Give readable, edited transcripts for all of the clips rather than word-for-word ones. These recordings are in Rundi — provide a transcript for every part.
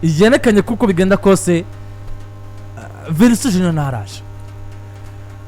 Yerekanye kuko bigenda kose, Vinicius Junior ntaraje.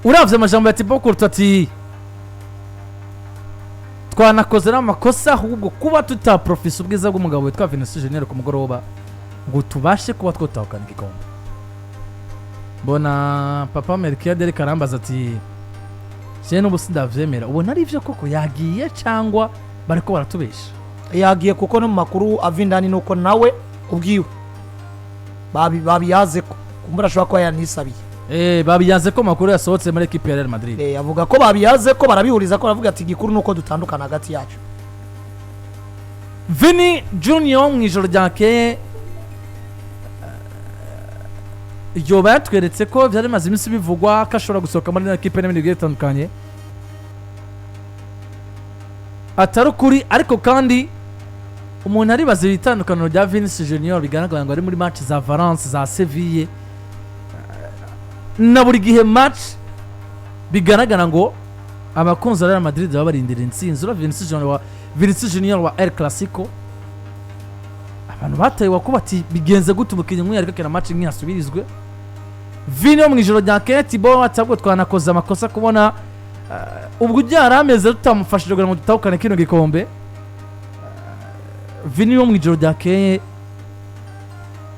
Uravye amajambo ya Thibaut Courtois ati twanakoze n'amakosa ahubwo kuba tutaprofisa ubwiza bw'umugabo witwa Vinicius Junior ku mugoroba ngo tubashe kuba twotahukana igikombe. Mbona papa Melchiade ariko arambaza ati je n'ubu sindavyemera, ubona ari vyo koko yagiye cyangwa bariko baratubesha? Yagiye, kuko no mu makuru ava indani nuko nawe ubwiwe babiyaze ko kumbura ashobora kuba yanisabiye. Babiyanze ko makuru yasohotse muri ekipe ya Real Madrid. Avuga ko babiyaze ko barabihuriza ko baravuga ati igikuru nuko dutandukana hagati yacu. Vini Junior mu ijoro ryakeye yoba yatweretse ko byari bimaze iminsi bivugwa ko ashobora gusohoka muri ino ekipe n'ibindi bigiye bitandukanye atari ukuri. Ariko kandi umuntu aribaza itandukaniro rya Vinicius Junior bigaragara ngo ari muri match za Valence, za Seville, na buri gihe match bigaragara ngo abakunzi ba Real Madrid baba barindira intsinzi. Ura Vinicius Junior wa El Clasico, abantu bataye wakuba ati bigenze gute umukinnyi nk'uyu ariko akina match nk'iyi asubirizwe? Vini wo mu ijoro rya Thibaut ati ahubwo twanakoze amakosa kubona ubwo byari ameze tutamufashije kugira ngo dutahukane kino gikombe. Vini wo mu ijoro ryakeye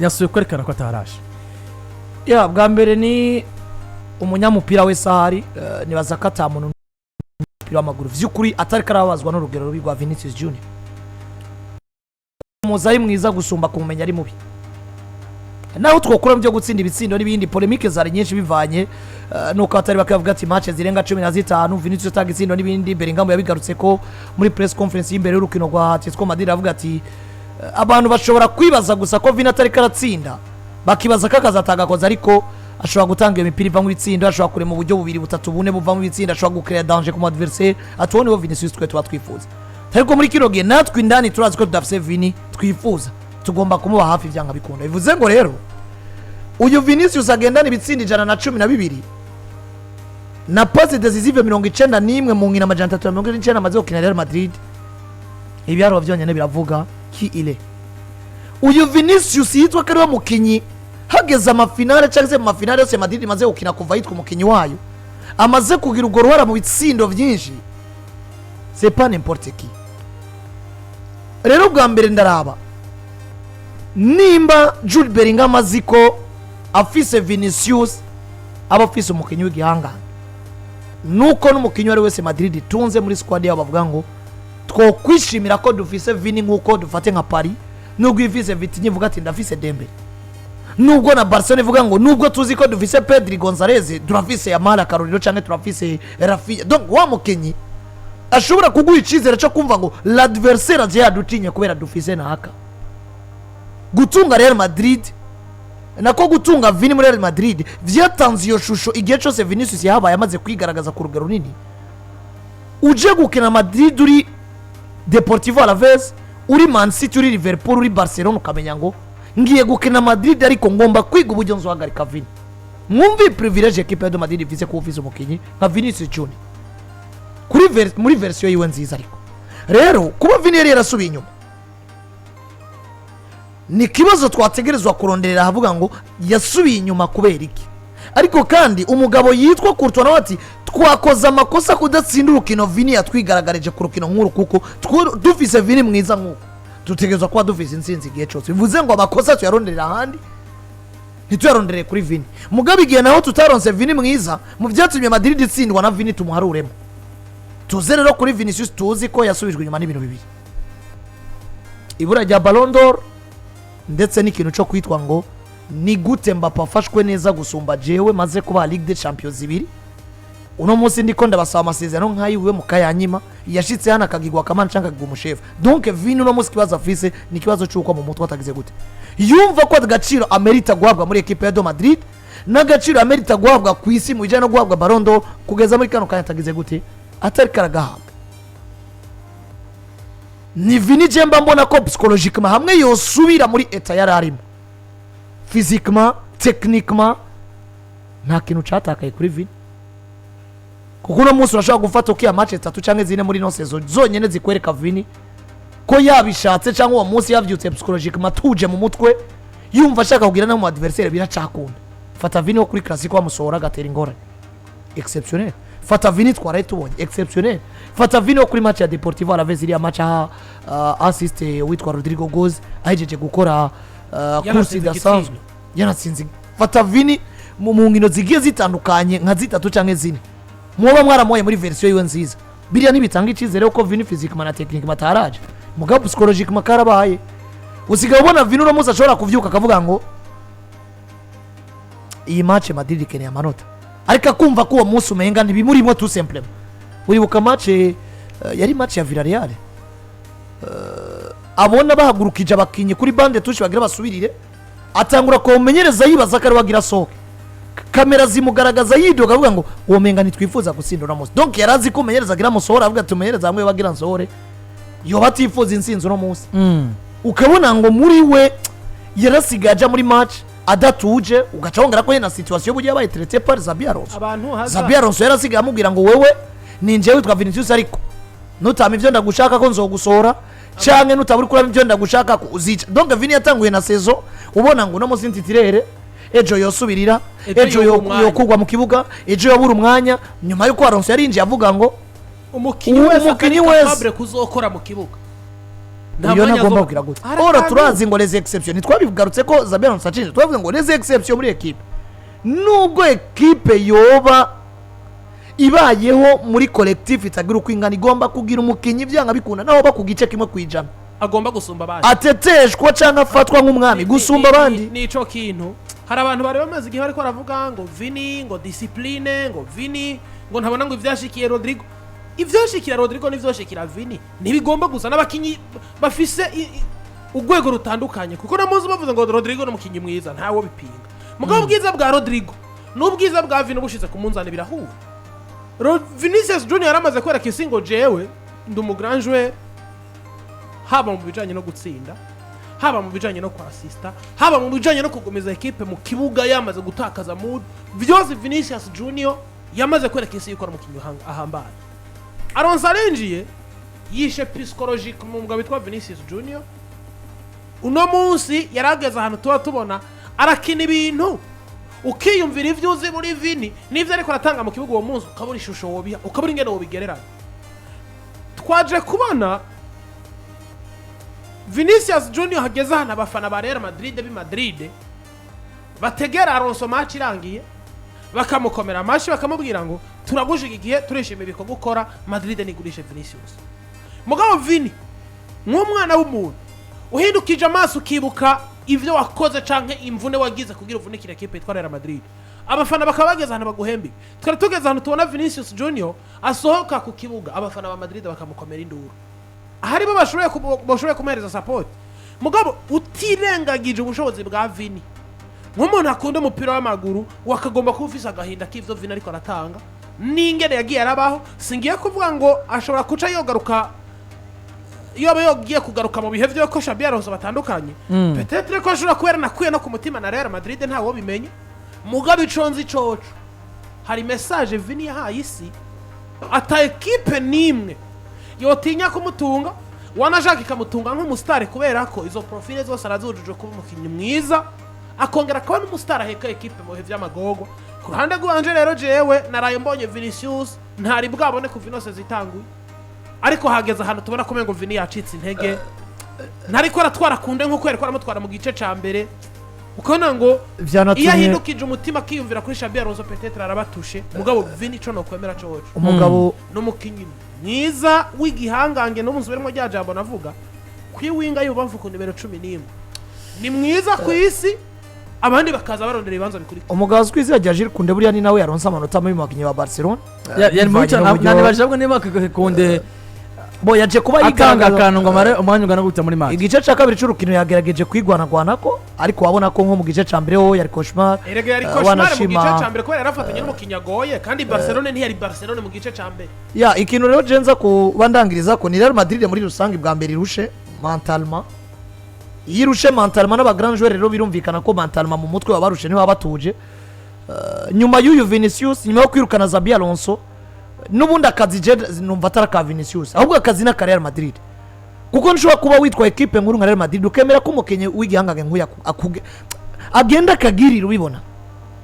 yasuye kwerekana ko ataraje. Ya, bwa mbere ni umunyamupira wese ahari, nibaza ko ata muntu umupira w'amaguru vy'ukuri atari karababazwa n'urugero rubi rwa Vinicius Junior. Umuza ari mwiza gusumba kumumenya ari mubi. Naho twokura mu byo gutsinda ibitsindo n'ibindi, polémique zari nyinshi bivanye nuko atari bakavuga ati match zirenga 15 Vinicius atanga itsindo n'ibindi. Bellingham yabigarutse ko muri press conference y'imbere y'urukino rwa Atletico Madrid, avuga ati abantu bashobora kwibaza gusa ko Vini atari karatsinda, bakibaza ko akazatanga akoze, ariko ashobora gutanga iyo mipira ivamo ibitsindo, ashobora kurema uburyo bubiri, butatu, bune buvamo ibitsindo, ashobora gucréa danger ku mu adversaire, ati uwo niwo Vinicius twe tuba twifuza. Ariko muri kino gihe natwe indani turazi ko tudafise Vini twifuza, tugomba kumuba hafi byanga bikunda. Bivuze ngo rero uyu Vinicius agendana ibitsindo 112 na passe décisive 91 mu nkino 349 amaze gukina Real Madrid, ibiharuro byonyine biravuga ki ile uyu Vinicius yitwa ko ariwe mukinyi hageze amafinale cyangwa se mu mafinale yose Madrid imaze gukina kuva yitwa umukinyi wayo, amaze kugira urwo ruhara mu bitsindo byinshi, c'est pas n'importe qui. Rero bwa mbere ndaraba nimba Jude Bellingham azi ko afise Vinicius aba afise umukinyi w'igihangange, nuko n'umukinyi uwo ari wese Madrid itunze muri squad yabo bavuga ngo twokwishimira ko dufise Vini, nk'uko dufate nka Paris nubwo ifise Vitinha ivuga ati ndafise Dembele, nubwo na Barcelona ivuga ngo nubwo tuzi ko dufise Pedri Gonzalez, turafise Yamal akarorero, canke turafise Raphinha. Donc wa mukinyi ashobora kuguha icizere cyo kumva ngo l'adversaire aje yadutinye kubera dufise naka. Gutunga Real Madrid, nako gutunga Vini muri Real Madrid, vyatanze iyo shusho. Igihe cyose Vinicius yahabaye amaze kwigaragaza ku rugero runini. Uje gukina Madrid uri Deportivo Alaves, uri Man City, uri Liverpool, uri Barcelona, ukamenya ngo ngiye gukina Madrid ariko ngomba kwiga uburyo nzohagarika Vini. Mwumve privilège équipe ya Madrid ifise kuba ufise umukinyi nka Vinicius Junior muri version yiwe nziza. Ariko rero kuba Vini yari yarasubiye inyuma ni ikibazo twategerezwa kuronderera ahavuga ngo yasubiye inyuma kubera iki. Ariko kandi umugabo yitwa Courtois nawe ati twakoze amakosa kudatsinda urukino Vini yatwigaragarije ku rukino nk'uru, kuko dufise Vini mwiza nk'uko dutegerezwa kuba dufise intsinzi igihe cyose. Bivuze ngo amakosa tuyaronderera ahandi, ntituyaronderere kuri Vini. Mugabo igihe naho tutaronse Vini mwiza, mu byatumye Madrid itsindwa na Vini tumuharuremo. Tuze rero kuri Vinicius, tuzi ko yasubijwe inyuma n'ibintu bibiri: ibura rya Ballon d'Or ndetse n'ikintu cyo kwitwa ngo ni gute Mbappe afashwe neza gusumba jewe maze kuba Ligue des Champions zibiri. Uno munsi ndiko ndabasaba amasezerano nk'ayiwe mukayanyima, yashitse hano akagigwa akamana cyangwa akagigwa umushefu. Donc Vini uno munsi ikibazo afise ni ikibazo cy'uko mu mutwe atagize gute yumva ko agaciro amerita guhabwa muri ekipe ya do Madrid n'agaciro amerita guhabwa ku isi mu bijyanye no guhabwa Ballon d'Or, kugeza muri kano kanya atagize gute atari karagahabwa. Ni Vini je mba mbona ko psychologiquement hamwe yosubira muri état yari arimo, physiquement, techniquement, nta kintu catakaye kuri Vini, kuko uno munsi urashobora gufata ukiya match zitatu cyangwa zine muri ino saison zonyine zikwereka Vini ko yabishatse cyangwa uwo munsi yabyutse psychologiquement atuje mu mutwe. Yumva ashaka kugira no mu adversaire, biracakunda. Fata Vini wo kuri Classico, bamusohora agatera ingorane, exceptionnel. Fata Vini twaraye tubonye, exceptionnel. Fata Vini wo kuri match ya Deportivo Alaves, iriya match aha assist witwa Rodrygo Goes ahejeje gukora course Yanatsinze idasanzwe. igitsindo. Yanatsinze. Fata Vini mu nkino zigiye zitandukanye nka zitatu canke zine, muba mwaramuhaye muri version yiwe nziza. Biriya ntibitanga icyizere ko Vini physiquement na techniquement ataraje, mugabo psychologiquement karabaye. Usigaye ubona Vini uno munsi ashobora kuvyuka akavuga ngo iyi match Madrid ikeneye amanota, ariko akumva ko uwo munsi umenga ntibimurimo, tout simplement. Uribuka match yari match ya Villarreal, abona bahagurukije abakinyi kuri banc de touche bagira basubirire, atangura kuwumenyereza yibaza ko ari wagira sohoke. Kamera zimugaragaza yidoga avuga ngo uwo menga ntitwifuza gutsinda uno munsi. Donc yari azi ko umumenyereza agira amusohora, avuga ati umumenyereza hamwe bagira nsohore, yoba atifuza intsinzi uno munsi. Ukabona ngo muri we yarasigaye aja muri match adatuje, ugaca wongera ko na situation y'uburyo yabaye traité par Xabi Alonso. Abantu haza Xabi Alonso yarasigaye amubwira ngo wewe ni njyewe witwa Vinicius, ariko nutama ivyo ndagushaka ko nzogusohora, canke nutaba uri kuraba ivyo ndagushaka ko uzica. Donc Vini yatanguye na saison ubona ngo uno munsi ntititulaire, ejo yosubirira, ejo ejo yobura umwanya. yokugwa mu kibuga, ejo yobura umwanya, nyuma yuko Alonso yarinjiye avuga ngo umukinnyi uwo wese umukinyi atari wese. capable kuzokora mu kibuga nta Uyo mwanya ntagomba kugira gute. Hari Ora akantu. turazi ngo les exceptions, ntitwabigarutse ko Xabi Alonso acinje, twavuze ngo les exceptions muri équipe, nubwo équipe yoba ibayeho muri collectif itagira uko ingana, igomba kugira umukinnyi byanga bikunda naho ba ku gice 1% agomba gusumba abandi, ateteshwa cyangwa afatwa nk'umwami gusumba abandi. Nico kintu hari abantu bari bamaze igihe bariko baravuga ngo Vini ngo discipline, ngo Vini ngo ntabona ngo ivyashikiye Rodrygo. Ivyashikira Rodrygo n'ivyoshikira Vini ntibigomba gusa n'abakinyi bafise urwego rutandukanye, kuko na muzi bavuze ngo Rodrygo ni umukinyi mwiza, ntawo bipinga. Mugabo ubwiza bwa Rodrygo n'ubwiza bwa Vini ubushize ku munzani birahura. Vinicius Junior yaramaze kwereka isi ngo jewe ndi umu grand joueur, haba mu bijanye no gutsinda, haba mu bijanye no kwasista, haba mu bijanye no kugumiza ekipe mu kibuga yamaze gutakaza mood. Vyose Vinicius Junior yamaze kwereka isi yuko ari umukinyi ahambaye. Alonso arinjiye yishe psychologique mu mugabo witwa Vinicius Junior. Uno munsi yarageze ahantu tuba tubona arakina ibintu ukiyumvira ivyo uzi muri Vini n'ivyo ariko aratanga mu kibuga uwo munsi, ukabura ishusho wobiha, ukabura ingene wobigereranya. Twaje kubona Vinicius Junior hageze ahantu abafana ba Real Madrid b'i Madrid bategera Alonso match irangiye, bakamukomera amashyi, bakamubwira ngo turagushigikiye, turishimira ibikorwa ukora, Madrid nigurishe Vinicius. Mugabo Vini nk'umwana w'umuntu uhindukije amaso ukibuka ibyo wakoze canke imvune wagize kugira uvunikire ekipe yitwa Real Madrid, abafana bakaba bageze ahantu baguhembe. Twari tugeze ahantu tubona Vinicius Junior asohoka ku kibuga, abafana ba Madrid bakamukomera induru, aharibo bashoboye kumuhereza support. Mugabo utirengagije ubushobozi bwa Vini, nk'umuntu akunda umupira w'amaguru wakagomba kuba ufise agahinda k'ivyo Vini ariko aratanga n'ingene yagiye arabaho. Singiye kuvuga ngo ashobora kuca yogaruka, yoba yogiye kugaruka mu bihe vyo ko Xabi Alonso batandukanye. Peut-être ko ashobora kuba yaranakuye no ku mutima na Real Madrid, ntawo bimenye. Mugabo ico nzi coco, hari message Vini yahaye isi ata ekipe n'imwe yotinya kumutunga, wanashaka ikamutunga nk'umusitari, kubera ko izo profile zose arazujuje, kuba umukinnyi mwiza akongera akaba n'umusitari aheka ekipe mu bihe vy'amagorwa. Ku ruhande rwanje rero, jewe naraye mbonye Vinicius ntari bwabone kuva inose zitanguye, ariko hageze ahantu tubona ko umengo Vini yacitse intege, ntariko aratwara kunde nk'uko yariko aramutwara mu gice ca mbere, ukabona ngo iyo Vyanatumye ahindukije umutima akiyumvira kuri Xabi Alonso, peut-être arabatushe. Mugabo Vini ico nokwemera coco, umugabo n'umukinyi mwiza w'igihangange. N'umunsi barimo rya jambo navuga kuri winga y'ububamfu ku nimero 11, ni mwiza ku isi, abandi bakaza barondera ibibanza bikurikira. Umugabo azwi izina rya Jules Koundé, buriya ni nawe yaronse amanota muri mu bakinnyi ba Barcelona. Yari mubi Bivanye cyane. n'uburyo- Nanibajije niba Koundé bo yaje kuba atanga yigaragaza akantu ngo amare umwanya ungana gutya muri match. Igice cya kabiri cy'urukino yagerageje kwigwanagwanako, ariko wabona ko nko mu gice cya mbere ho yari cauchemar. Erega yari cauchemar mu gice Wanashima ca mbere kubera yarafatanye n'umukinnyi agoye, kandi Barcelone ntiyari Barcelone mu gice ca mbere. Ya, ikintu rero jenza kuba ndangiriza ko ni Real Madrid muri rusange bwa mbere irushe mentalement. Iyo irushe mentalement n'aba grand joueur rero, birumvikana ko mentalement mu mutwe baba barushe, niba batuje. Nyuma y'uyu Vinicius, nyuma yo kwirukana Xabi Alonso, n'ubundi akazi je numva atari aka Vinicius, ahubwo akazi n'aka Real Madrid. Kuko nshobora kuba witwa ekipe nkuru nka Real Madrid, ukemera ko umukinnyi w'igihangange nk'uyu agenda akagirira, ubibona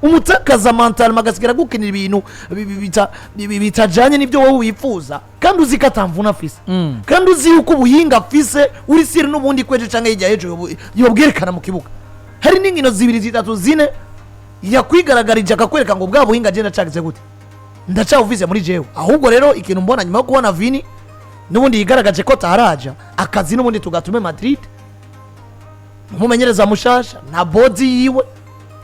umutakaza mental, agasigara gukinira ibintu bitajanye n'ibyo wowe wifuza, kandi uzi ko atamvuna afise, kandi uzi yuko ubuhinga afise uri siri n'ubundi kwejo canke hirya y'ejo yobwerekana mu kibuga. Hari n'inkino zibiri, zitatu, zine yakwigaragaririje, akakwereka ngo bwa buhinga je ndacagize gute, ndacawuvize muri jewe. Ahubwo rero ikintu mbona nyuma yo kubona Vini n'ubundi yigaragaje ko ataraja akazi, n'ubundi tugatume Madrid umumenyereza mushasha na bodi yiwe.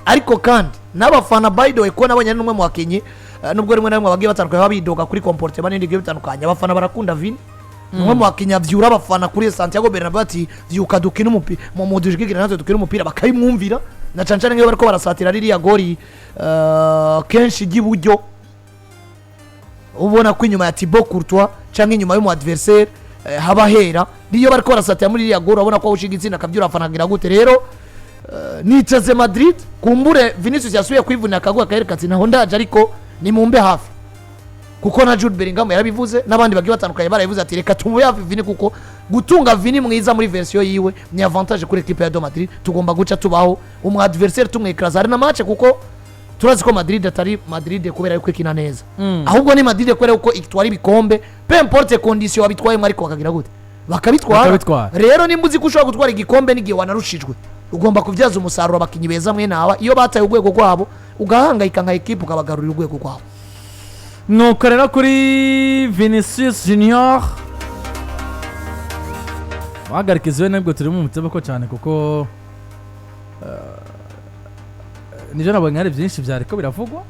Ariko kandi n'abafana, by the way, ko nabonye ari n'umwe mu bakinnyi, nubwo rimwe na rimwe bagiye batandukanye baba bidoga kuri comportement n'ibindi bigiye bitandukanye, abafana barakunda Vini. Ni umwe mu bakinnyi avyura abafana kuri Santiago Bernabeu, ati vyuka dukine umupira, mu dushigikira natwe dukine umupira, bakabimwumvira, na cane cane nk'iyo bariko barasatira ririya gori, kenshi ry'iburyo, ubona ko inyuma ya Thibaut Courtois canke inyuma y'umu adversaire, haba hera niyo bariko barasatira muri ririya gori, urabona ko awushinga itsinda akavyura abafana akagira gute. Rero niteze Madrid. Kumbure Vinicius yasubiye kwivunira akaguha, akahereka ati naho ndaje, ariko nimumbe hafi, kuko na Jude Bellingham yarabivuze n'abandi bagiye batandukanye barabivuze, ati reka tumube hafi Vini, kuko gutunga Vini mwiza muri version yiwe ni avantage kuri équipe ya do Madrid. Tugomba guca tubaho umu adversaire tumwekaraza. Hari na match, kuko turazi ko Madrid atari Madrid kubera yuko ikina neza, ahubwo ni Madrid kubera yuko itwara ibikombe, peu importe condition wabitwayemo, ariko bakagira gute? Bakabitwara. Bakabitwara. Rero nimba uzi ko ushobora gutwara igikombe n'igihe wanarushijwe, ugomba kubyaza umusaruro abakinnyi beza mwene aba. Iyo bataye urwego rwabo, ugahangayika nka ekipe ukabagarurira urwego rwabo. Nuko rero kuri Vinicius Junior, muhagarikizi we, nabwo turi mu mutego ko cyane, kuko nibyo nabonye hari byinshi byariko biravugwa.